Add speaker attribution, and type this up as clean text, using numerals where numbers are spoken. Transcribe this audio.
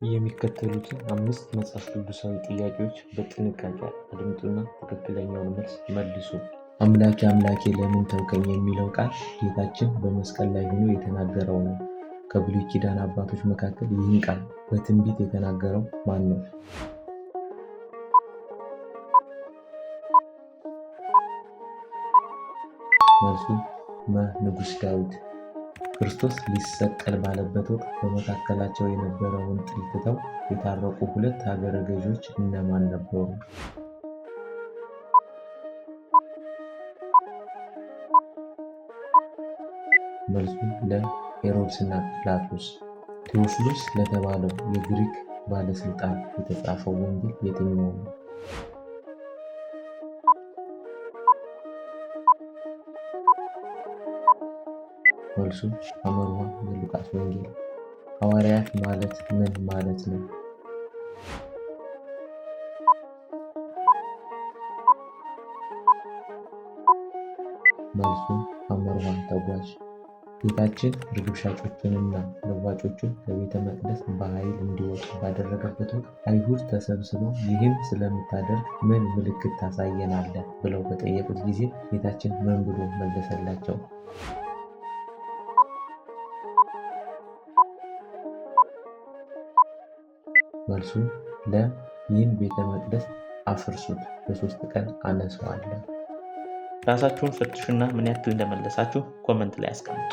Speaker 1: የሚከተሉትን አምስት መጽሐፍ ቅዱሳዊ ጥያቄዎች በጥንቃቄ አድምጡና ትክክለኛውን መልስ መልሱ። አምላኬ አምላኬ ለምን ተውከኝ የሚለው ቃል ጌታችን በመስቀል ላይ ሆኖ የተናገረው ነው። ከብሉይ ኪዳን አባቶች መካከል ይህን ቃል በትንቢት የተናገረው ማን ነው? መልሱ መ ንጉሥ ዳዊት። ክርስቶስ ሊሰቀል ባለበት ወቅት በመካከላቸው የነበረውን ጥል ትተው የታረቁ ሁለት ሀገረ ገዢዎች እነማን ነበሩ? መልሱ ለ ሄሮድስና ጲላጦስ። ቴዎፍሎስ ለተባለው የግሪክ ባለስልጣን የተጻፈው ወንጌል የትኛው ነው? መልሱ ሐመሩ ሐ የሉቃስ ወንጌል። ሐዋርያት ማለት ምን ማለት ነው? መልሱ ሐመሩ ሐ ተጓዥ። ጌታችን ርግብ ሻጮችንና ለዋጮችን ከቤተ መቅደስ በኃይል እንዲወጡ ባደረገበት ወቅት አይሁድ ተሰብስበው ይህን ስለምታደርግ ምን ምልክት ታሳየናለህ? ብለው በጠየቁት ጊዜ ጌታችን ምን ብሎ መለሰላቸው? መልሱ ለ ይህን ቤተ መቅደስ አፍርሱት፣ በሦስት ቀን አነሣዋለሁ።
Speaker 2: ራሳችሁን ፈትሹና ምን ያክል እንደመለሳችሁ comment ላይ አስቀምጡ።